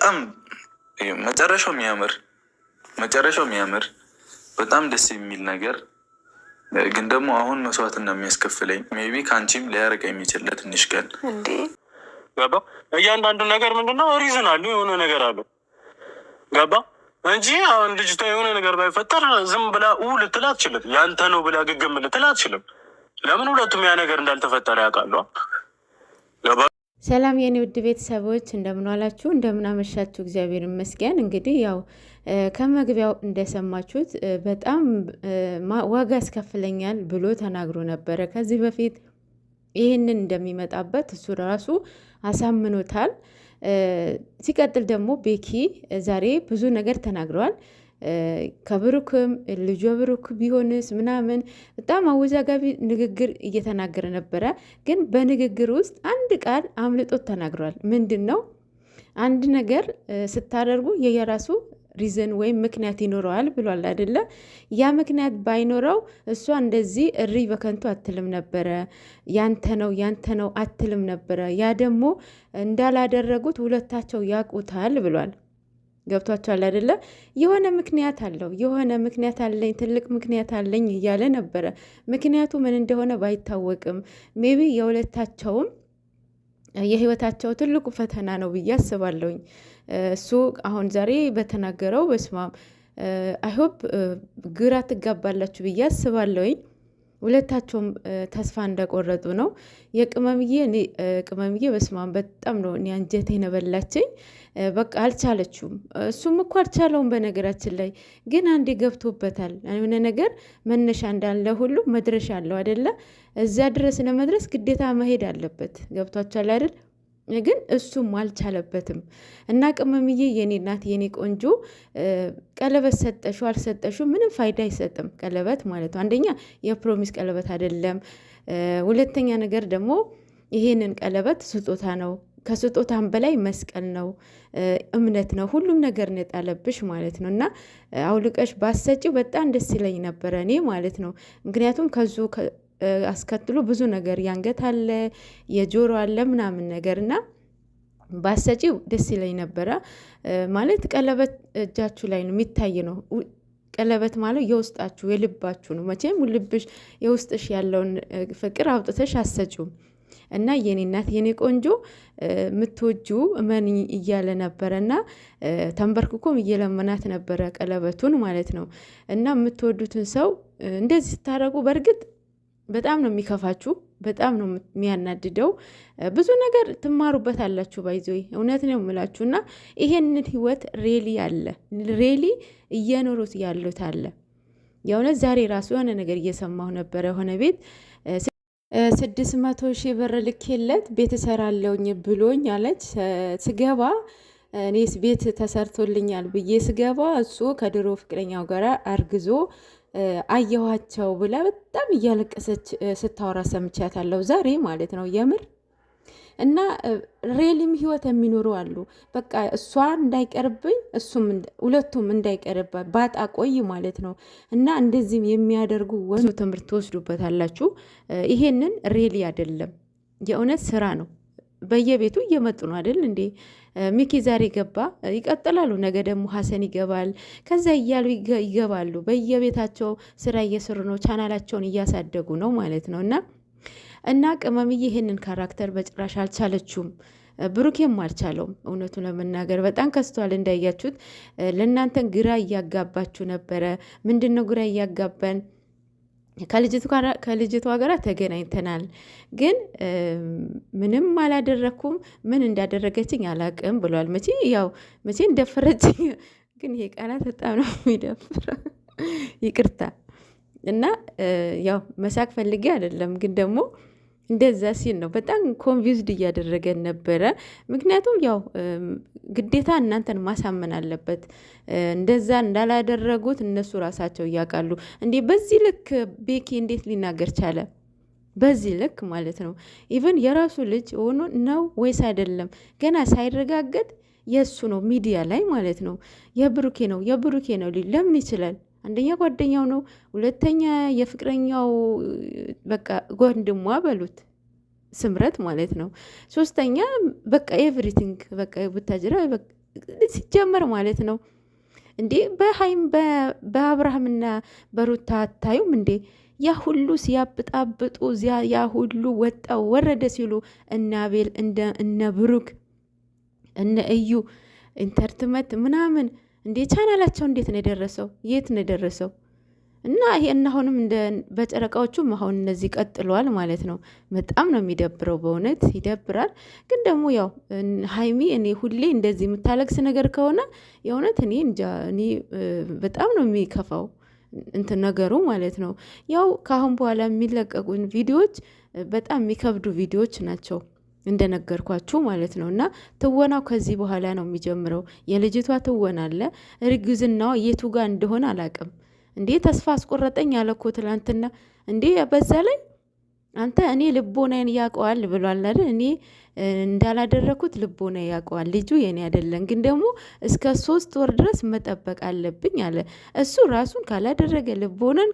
በጣም መጨረሻው የሚያምር፣ መጨረሻው የሚያምር፣ በጣም ደስ የሚል ነገር ግን ደግሞ አሁን መስዋዕትና የሚያስከፍለኝ፣ maybe ከአንቺም ሊያርቅ የሚችል ለትንሽ ቀን። ገባ? እያንዳንዱ ነገር ምንድነው reason አለው፣ የሆነ ነገር አለው። ገባ እንጂ አሁን ልጅቷ የሆነ ነገር ባይፈጠር ዝም ብላ ልትል አትችልም። ያንተ ነው ብላ ግግም ልትል አትችልም። ለምን? ሁለቱም ያ ነገር እንዳልተፈጠረ ያውቃሉ። ገባ? ሰላም የኔ ውድ ቤተሰቦች፣ እንደምን ዋላችሁ፣ እንደምን አመሻችሁ። እግዚአብሔር ይመስገን። እንግዲህ ያው ከመግቢያው እንደሰማችሁት በጣም ዋጋ ያስከፍለኛል ብሎ ተናግሮ ነበረ። ከዚህ በፊት ይህንን እንደሚመጣበት እሱ ራሱ አሳምኖታል። ሲቀጥል ደግሞ ቤኪ ዛሬ ብዙ ነገር ተናግረዋል። ከብሩክም ልጇ ብሩክ ቢሆንስ ምናምን በጣም አወዛጋቢ ንግግር እየተናገረ ነበረ። ግን በንግግር ውስጥ አንድ ቃል አምልጦት ተናግሯል። ምንድን ነው? አንድ ነገር ስታደርጉ የየራሱ reason ወይም ምክንያት ይኖረዋል ብሏል አይደለ? ያ ምክንያት ባይኖረው እሷ እንደዚህ እሪ በከንቱ አትልም ነበረ። ያንተ ነው፣ ያንተ ነው አትልም ነበረ። ያ ደግሞ እንዳላደረጉት ሁለታቸው ያውቁታል ብሏል። ገብቷቸዋል አይደለ? የሆነ ምክንያት አለው፣ የሆነ ምክንያት አለኝ፣ ትልቅ ምክንያት አለኝ እያለ ነበረ። ምክንያቱ ምን እንደሆነ ባይታወቅም maybe የሁለታቸውም የህይወታቸው ትልቁ ፈተና ነው ብዬ አስባለሁኝ። እሱ አሁን ዛሬ በተናገረው በስማም I hope ግራ ትጋባላችሁ ብዬ አስባለሁኝ። ሁለታቸውም ተስፋ እንደቆረጡ ነው። የቅመምዬ ቅመምዬ በስማም በጣም ነው እኔ አንጀቴን የበላችኝ። በቃ አልቻለችውም። እሱም እኮ አልቻለውም። በነገራችን ላይ ግን አንዴ ገብቶበታል። የሆነ ነገር መነሻ እንዳለ ሁሉ መድረሻ አለው አይደለ? እዚያ ድረስ ለመድረስ ግዴታ መሄድ አለበት። ገብቷቸዋል አይደል? ግን እሱም አልቻለበትም። እና ቅመምዬ የኔ እናት፣ የኔ ቆንጆ፣ ቀለበት ሰጠሹ አልሰጠሹ ምንም ፋይዳ አይሰጥም። ቀለበት ማለት ነው። አንደኛ የ promise ቀለበት አይደለም። ሁለተኛ ነገር ደግሞ ይሄንን ቀለበት ስጦታ ነው። ከስጦታም በላይ መስቀል ነው፣ እምነት ነው። ሁሉም ነገር ነው የጣለብሽ ማለት ነው። እና አውልቀሽ ባሰጪው በጣም ደስ ይለኝ ነበረ እኔ ማለት ነው። ምክንያቱም ከዙ አስከትሎ ብዙ ነገር ያንገት አለ፣ የጆሮ አለ ምናምን ነገር እና ባሰጪው ደስ ይለኝ ነበረ። ማለት ቀለበት እጃችሁ ላይ ነው የሚታይ ነው። ቀለበት ማለት የውስጣችሁ የልባችሁ ነው። መቼም ልብሽ የውስጥሽ ያለውን ፍቅር አውጥተሽ አሰጪውም። እና የኔ እናት፣ የኔ ቆንጆ፣ የምትወጂው እመን እያለ ነበረ እና ተንበርክኮም እየለመናት ነበረ ቀለበቱን ማለት ነው። እና የምትወዱትን ሰው እንደዚህ ስታደርጉ በእርግጥ በጣም ነው የሚከፋችሁ፣ በጣም ነው የሚያናድደው። ብዙ ነገር ትማሩበት አላችሁ። By the way እውነት ነው የምላችሁ። እና ይሄንን ህይወት really አለ፣ really እየኖሩት ያሉት አለ። የእውነት ዛሬ ራሱ የሆነ ነገር እየሰማሁ ነበረ። የሆነ ቤት 600,000 ብር ልኬለት ቤት እሰራለሁኝ ብሎኝ አለች። ስገባ እኔስ ቤት ተሰርቶልኛል ብዬ ስገባ እሱ ከድሮ ፍቅረኛው ጋር አርግዞ አየኋቸው ብላ በጣም እያለቀሰች ስታወራ ሰምቻታለሁ ዛሬ ማለት ነው የምር። እና really ም ህይወት የሚኖሩ አሉ። በቃ እሷ እንዳይቀርብኝ እሱም ሁለቱም እንዳይቀርባ ባጣ ቆይ ማለት ነው። እና እንደዚህም የሚያደርጉ ወንዙ ትምህርት ትወስዱበታላችሁ። ይሄንን really አይደለም፣ የእውነት ስራ ነው። በየቤቱ እየመጡ ነው አይደል እንዴ? ሚኪ ዛሬ ገባ፣ ይቀጥላሉ። ነገ ደግሞ ሀሰን ይገባል። ከዛ እያሉ ይገባሉ። በየቤታቸው ስራ እየሰሩ ነው፣ ቻናላቸውን እያሳደጉ ነው ማለት ነው። እና ቅመምዬ ይህንን character በጭራሽ አልቻለችውም። ብሩኬም አልቻለውም። እውነቱ ለመናገር በጣም ከስቷል። እንዳያችሁት ለእናንተን ግራ እያጋባችሁ ነበረ። ምንድን ነው ግራ እያጋባን? ከልጅቷ ጋር ተገናኝተናል፣ ግን ምንም አላደረግኩም፣ ምን እንዳደረገችኝ አላቅም ብሏል። መቼ ያው መቼ እንደፈረችኝ፣ ግን ይሄ ቃላት በጣም ነው የሚደፍረው። ይቅርታ እና ያው መሳቅ ፈልጌ አይደለም፣ ግን ደግሞ እንደዛ ሲል ነው በጣም confused እያደረገን ነበረ። ምክንያቱም ያው ግዴታ እናንተን ማሳመን አለበት። እንደዛ እንዳላደረጉት እነሱ ራሳቸው እያውቃሉ። እንዴ በዚህ ልክ ቤኪ እንዴት ሊናገር ቻለ? በዚህ ልክ ማለት ነው። Even የራሱ ልጅ ሆኖ ነው ወይስ አይደለም ገና ሳይረጋገጥ የእሱ ነው ሚዲያ ላይ ማለት ነው፣ የብሩኬ ነው፣ የብሩኬ ነው ሊል ለምን ይችላል? አንደኛ ጓደኛው ነው፣ ሁለተኛ የፍቅረኛው በቃ ወንድሟ በሉት ስምረት ማለት ነው። ሶስተኛ በቃ everything በቃ ቡታጅራ ሲጀመር ማለት ነው እንዴ በሀይም በአብርሃምና በሩታ አታዩም እንዴ? ያ ሁሉ ሲያብጣብጡ ያ ሁሉ ወጣው ወረደ ሲሉ እነ አቤል እነ ብሩክ እነ እዩ entertainment ምናምን እንዴ ቻናላቸው እንዴት ነው የደረሰው? የት ነው የደረሰው? እና ይሄ እና አሁንም እንደ በጨረቃዎቹም አሁን እነዚህ ቀጥለዋል ማለት ነው። በጣም ነው የሚደብረው፣ በእውነት ይደብራል። ግን ደግሞ ያው ሀይሚ እኔ ሁሌ እንደዚህ የምታለቅስ ነገር ከሆነ የእውነት እኔ እንጃ፣ እኔ በጣም ነው የሚከፋው እንትን ነገሩ ማለት ነው። ያው ከአሁን በኋላ የሚለቀቁን ቪዲዮዎች በጣም የሚከብዱ ቪዲዮዎች ናቸው እንደነገርኳችሁ ማለት ነው። እና ትወናው ከዚህ በኋላ ነው የሚጀምረው። የልጅቷ ትወና አለ። እርግዝናዋ የቱ ጋር እንደሆነ አላቅም። እንዴ ተስፋ አስቆረጠኝ አለ እኮ ትላንትና። እንዴ በዛ ላይ አንተ እኔ ልቦናዬን ያውቀዋል ብሏል አይደል? እኔ እንዳላደረኩት ልቦና ያውቀዋል። ልጁ የኔ አይደለም፣ ግን ደግሞ እስከ 3 ወር ድረስ መጠበቅ አለብኝ አለ። እሱ ራሱን ካላደረገ ልቦናን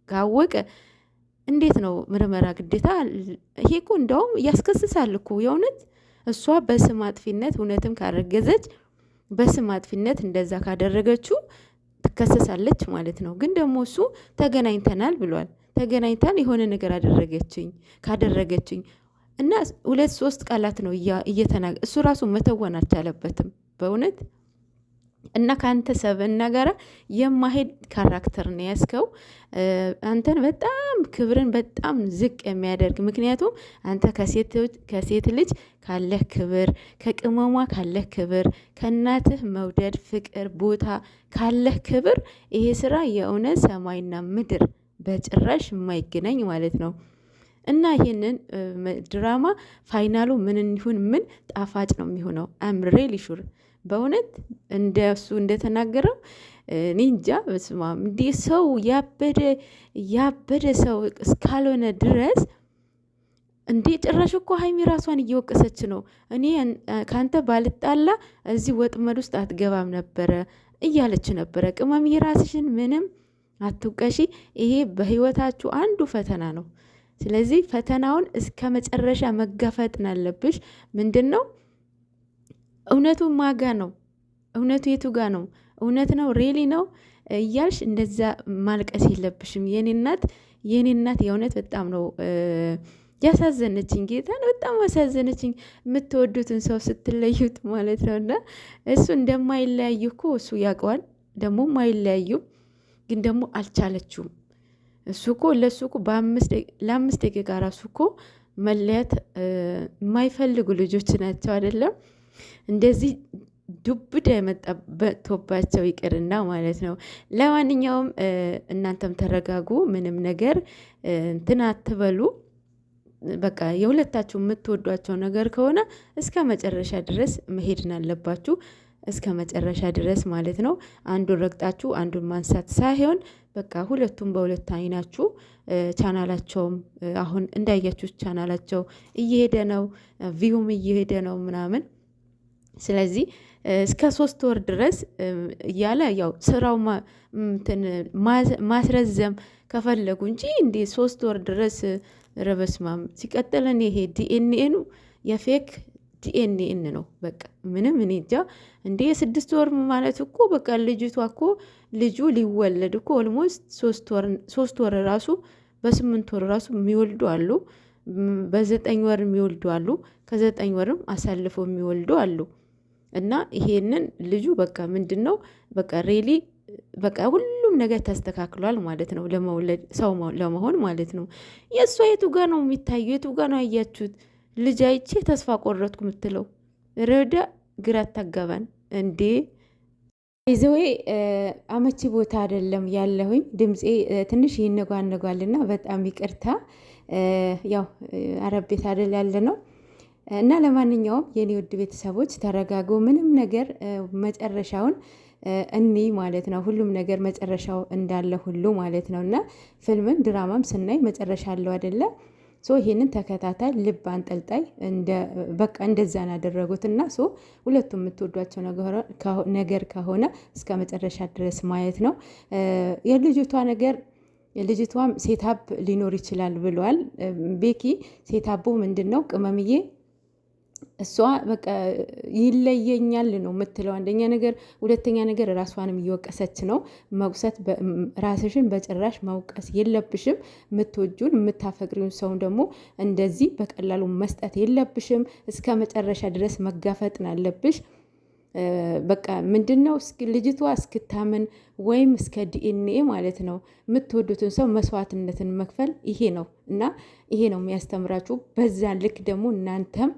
ካወቀ እንዴት ነው ምርመራ ግዴታ? ይሄ እኮ እንደውም ያስከስሳል እኮ የእውነት። እሷ በስም አጥፊነት እውነትም ካረገዘች በስም አጥፊነት እንደዛ ካደረገችው ትከሰሳለች ማለት ነው። ግን ደግሞ እሱ ተገናኝተናል ብሏል። ተገናኝታል የሆነ ነገር አደረገችኝ ካደረገችኝ እና ሁለት ሶስት ቃላት ነው እየተናገ እሱ ራሱ መተወን አልቻለበትም በእውነት። እና ከአንተ ሰብእና ጋራ የማሄድ character ነው ያስከው። አንተን በጣም ክብርን በጣም ዝቅ የሚያደርግ ምክንያቱም አንተ ከሴት ልጅ ካለህ ክብር፣ ከቅመሟ ካለህ ክብር፣ ከእናትህ መውደድ፣ ፍቅር፣ ቦታ ካለህ ክብር ይሄ ስራ የእውነት ሰማይና ምድር በጭራሽ የማይገናኝ ማለት ነው። እና ይሄንን ድራማ final ኡ ምን ይሁን ምን ጣፋጭ ነው የሚሆነው። I'm really sure በእውነት እንደሱ እንደተናገረው እኔ እንጃ። በስመ አብ እንዲህ ሰው ያበደ ያበደ ሰው እስካልሆነ ድረስ እንዴ! ጭራሽ እኮ ሀይሚ ራሷን እየወቀሰች ነው። እኔ ከአንተ ባልጣላ እዚህ ወጥመድ ውስጥ አትገባም ነበረ እያለች ነበረ። ቅመም የራስሽን ምንም አትውቀሺ። ይሄ በህይወታችሁ አንዱ ፈተና ነው። ስለዚህ ፈተናውን እስከ መጨረሻ መጋፈጥ አለብሽ። ምንድን ነው እውነቱ? ማጋ ነው እውነቱ? የቱ ጋ ነው እውነት ነው really ነው እያልሽ እንደዛ ማልቀስ የለብሽም። የኔ እናት የኔ እናት የእውነት በጣም ነው ያሳዘነችኝ። ጌታን በጣም ያሳዘነችኝ። የምትወዱትን ሰው ስትለዩት ማለት ነው። እና እሱ እንደማይለያዩ እኮ እሱ ያውቀዋል። ደግሞ አይለያዩም፣ ግን ደግሞ አልቻለችውም። እሱ እኮ ለእሱ እኮ ለ5 ደቂቃ ራሱ እኮ መለያት የማይፈልጉ ልጆች ናቸው አይደለም እንደዚህ ዱብዳ የመጣበቶባቸው ይቅርና ማለት ነው። ለማንኛውም እናንተም ተረጋጉ። ምንም ነገር እንትን አትበሉ። በቃ የሁለታችሁ የምትወዷቸው ነገር ከሆነ እስከ መጨረሻ ድረስ መሄድን አለባችሁ። እስከ መጨረሻ ድረስ ማለት ነው። አንዱን ረግጣችሁ አንዱን ማንሳት ሳይሆን በቃ ሁለቱም በሁለት አይናችሁ ቻናላቸውም አሁን እንዳያችሁ ቻናላቸው እየሄደ ነው፣ view ም እየሄደ ነው ምናምን። ስለዚህ እስከ 3 ወር ድረስ እያለ ያው ስራው ማስረዘም ከፈለጉ እንጂ እንዴ 3 ወር ድረስ ረበስማም። ሲቀጥል እኔ ይሄ ዲኤንኤኑ የ fake ዲኤንኤን ነው። በቃ ምንም እኔ እንጃ እንዴ የ6 ወር ማለት እኮ በቃ ልጅቷ እኮ ልጁ ሊወለድ እኮ almost 3 ወር ራሱ በ8 ወር ራሱ የሚወልዱ አሉ። በ9 ወር የሚወልዱ አሉ። ከ9 ወርም አሳልፎ የሚወልዱ አሉ። እና ይሄንን ልጁ በቃ ምንድን ነው በቃ really በቃ ሁሉም ነገር ተስተካክሏል ማለት ነው። ለመውለድ ሰው ለመሆን ማለት ነው። የእሷ የቱ ጋ ነው የሚታዩ? የቱ ጋ ነው ያያችሁት? ልጅ አይቼ ተስፋ ቆረጥኩ የምትለው ረዳ ግራ ታጋባን እንዴ! ይዘዌ አመቺ ቦታ አይደለም ያለሁኝ። ድምፄ ትንሽ ይነጓነጓልና በጣም ይቅርታ። ያው አረብ ቤት አይደል ያለ ነው እና ለማንኛውም የኔ ውድ ቤተሰቦች ተረጋጉ። ምንም ነገር መጨረሻውን እኒ ማለት ነው። ሁሉም ነገር መጨረሻው እንዳለ ሁሉ ማለት ነው። እና ፊልምም ድራማም ስናይ መጨረሻ አለው አይደለ? so ይሄንን ተከታታይ ልብ አንጠልጣይ በቃ እንደዛ ያደረጉት እና so ሁለቱም የምትወዷቸው ነገር ከሆነ እስከ መጨረሻ ድረስ ማየት ነው። የልጅቷ ነገር የልጅቷም setup ሊኖር ይችላል ብሏል ቤኪ። setup ኡ ምንድን ነው ቅመምዬ? እሷ በቃ ይለየኛል ነው የምትለው። አንደኛ ነገር፣ ሁለተኛ ነገር ራሷንም እየወቀሰች ነው። መውሰት ራስሽን በጭራሽ መውቀስ የለብሽም። የምትወጁን የምታፈቅሪውን ሰውን ደግሞ እንደዚህ በቀላሉ መስጠት የለብሽም። እስከ መጨረሻ ድረስ መጋፈጥን አለብሽ። በቃ ምንድን ነው ልጅቷ እስክታምን ወይም እስከ ዲኤንኤ ማለት ነው የምትወዱትን ሰው መስዋዕትነትን መክፈል ይሄ ነው እና ይሄ ነው የሚያስተምራችሁ። በዛን ልክ ደግሞ እናንተም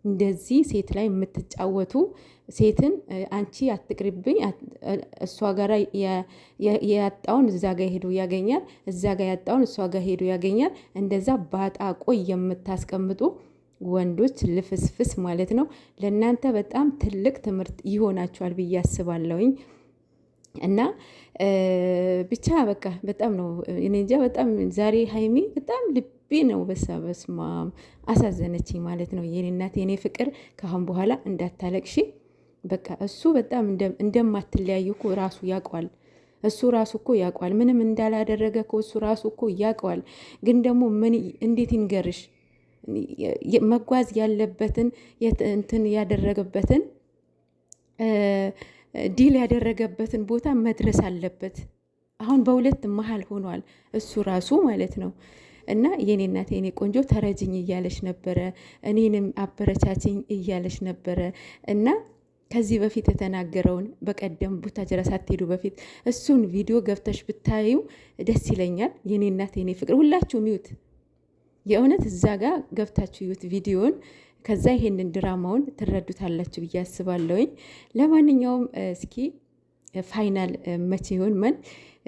እንደዚህ ሴት ላይ የምትጫወቱ ሴትን አንቺ አትቅሪብኝ፣ እሷ ጋር ያጣውን እዛ ጋ ሄዶ ያገኛል፣ እዛ ጋ ያጣውን እሷ ጋር ሄዶ ያገኛል። እንደዛ ባጣ ቆይ የምታስቀምጡ ወንዶች ልፍስፍስ ማለት ነው። ለእናንተ በጣም ትልቅ ትምህርት ይሆናችኋል ብዬ አስባለሁኝ። እና ብቻ በቃ በጣም ነው እኔ እንጃ። በጣም ዛሬ ሀይሚ በጣም ልቤ ነው በሳ በስማም አሳዘነችኝ ማለት ነው። የኔ እናት የኔ ፍቅር ከአሁን በኋላ እንዳታለቅሺ። በቃ እሱ በጣም እንደማትለያዩ እኮ ራሱ ያውቀዋል። እሱ ራሱ እኮ ያውቀዋል። ምንም እንዳላደረገ እኮ እሱ ራሱ እኮ ያውቀዋል። ግን ደግሞ ምን እንዴት ይንገርሽ? መጓዝ ያለበትን እንትን ያደረገበትን deal ያደረገበትን ቦታ መድረስ አለበት። አሁን በሁለት መሀል ሆኗል እሱ ራሱ ማለት ነው። እና የኔ እናት የኔ ቆንጆ ተረጅኝ እያለች ነበረ፣ እኔንም አበረቻችኝ እያለች ነበረ። እና ከዚህ በፊት የተናገረውን በቀደም ቡታጅራ ሳትሄዱ በፊት እሱን ቪዲዮ ገብተሽ ብታዩ ደስ ይለኛል። የኔ እናት የኔ ፍቅር ሁላችሁም ይዩት፣ የእውነት እዛ ጋር ገብታችሁ ይዩት ቪዲዮን። ከዛ ይሄንን ድራማውን ትረዱታላችሁ ብዬ አስባለሁኝ። ለማንኛውም እስኪ final መቼ ይሆን መን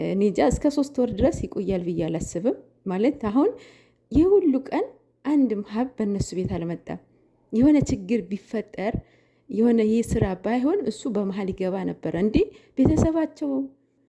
እኔ እንጃ እስከ 3 ወር ድረስ ይቆያል ብዬ አላስብም። ማለት አሁን ይህ ሁሉ ቀን አንድም ሀብ በእነሱ ቤት አልመጣም። የሆነ ችግር ቢፈጠር የሆነ ይህ ስራ ባይሆን እሱ በመሀል ይገባ ነበረ። እንዲህ ቤተሰባቸው